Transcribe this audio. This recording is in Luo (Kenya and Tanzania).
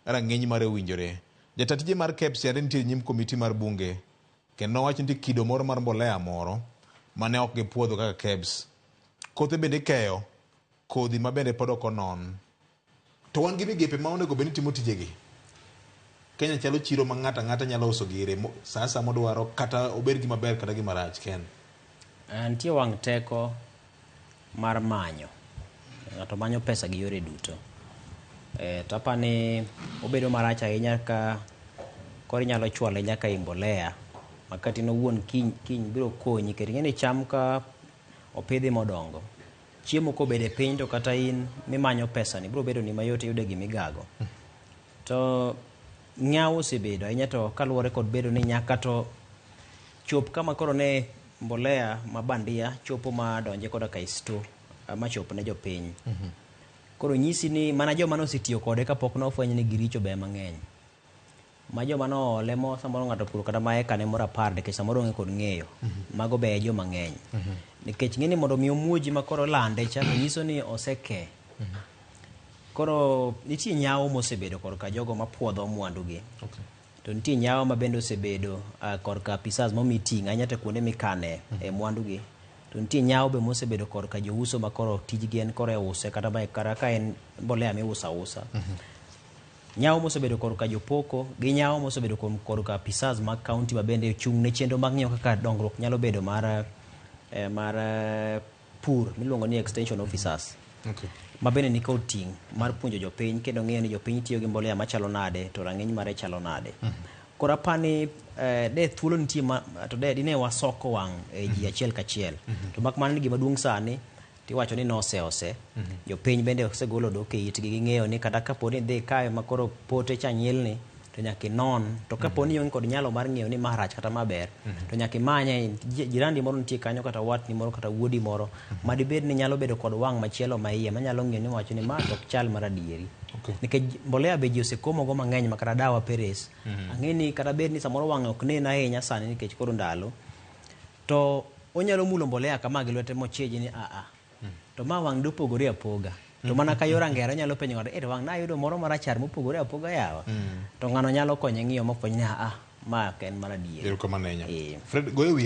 rang'iny mare owinjore. Jata tije mar KEBS yande nitie e nyim komiti mar bunge kendo nowacho ni nitie kido moro mar mbolea moro mane ok gipuodho kaka KEBS. Kothe bende ikeyo kodhi ma bende pod ok onon. To wan gi migepe ma onego bed ni timo tijegi. Kenya chalo chiro ma ng'ato ang'ata nyalo uso gire sa asaya modwaro kata obed gima ber kata gima rach. Ken. Nitie wang' teko mar manyo. Ng'ato manyo pesa gi yore duto. E, to apa ni obedo marach ahinya ka koro inyalo chwale nyaka e mbolea ma kata in owuon kiny, kiny biro konyi nikech ing'e ni cham ka opidhi modongo Chiemo kobedo e piny to kata in mimanyo pesa ni biro bedo ni mayot yude gima igago. To ng'aw osebedo ahinya to kaluwore kod bedo ni nyaka to chop kama koro ne mbolea ma bandia chopo ma donje koda ka e store ma chop ne jopiny. Koro nyisi ni mana joma nosetiyo kode kapok nofweny ni giricho be mang'eny. Ma joma noole mo samoro ng'ato opuro kata ma eka ne moro apar nikech samoro onge kod ng'eyo. Mago be e joma ng'eny. Nikech ng'e ni mondo mi omuoji ma koro lande cha to nyiso ni oseke. Koro nitie nyawo mosebedo korka jogo mapuodho mwandu gi. To nitie nyawo ma bende osebedo korka apisas momi ting' ahinya to kuonde mikane e mwandu gi. To nitie nyawo be mosebedo korka jouso ma koro tijgi en koro e use kata ma kata ka en mbolea miuso ausa. Nyawo mosebedo korka jopoko gi nyawo mosebedo korka apisas mag kaunti ma bende ochung' ne chenro mag ng'iyo kaka dongruok nyalo bedo mar eh, mar eh, pur miluongo ni extension officers ma bende nikod ting' mar puonjo jopiny kendo ng'iyo ni jopiny tiyo gi mbolea machalo nade to rang'iny mare chalo nade. Koro apani eh, de thuolo nitie ma, to de dine wasoko wang' eh, ji achiel kachiel. To mak mana ni gima duong' sani Tiwacho ni nose ose. Jopiny bende osegolo odok e itgi ging'eyo ni kata kapo ni idhi ikawe ma koro pote cha nyilni to nyaka inon. To kapo ni ionge kod nyalo mar ng'eyo ni ma rach kata ma ber to nyaka imanye jirandi moro nitie kanyo kata watni moro kata wuodi moro ma dibed ni nyalo bedo kod wang' machielo ma iye manyalo ng'iyo ni wacho ni ma to ok chal mar adieri. Nikech mbolea be ji osekomo go mang'eny ma kata dawa Peres. Ang'e ni kata bed ni samoro wang'e ok nen ahinya sani nikech koro ndalo. To onyalo mulo mbolea kama gi lwete mochiji ni a a. To ma wang' dopogore apoga. To mana ka yor angera onyalo penjo ng'ato, eh to wang' nayudo moro marachar mopogore apoga yawa. To ng'ano nyalo konye ng'iyo mofweny ni a a ma ok en mar adier. Erokamano ahinya. Eh. Fred, goyo wiye.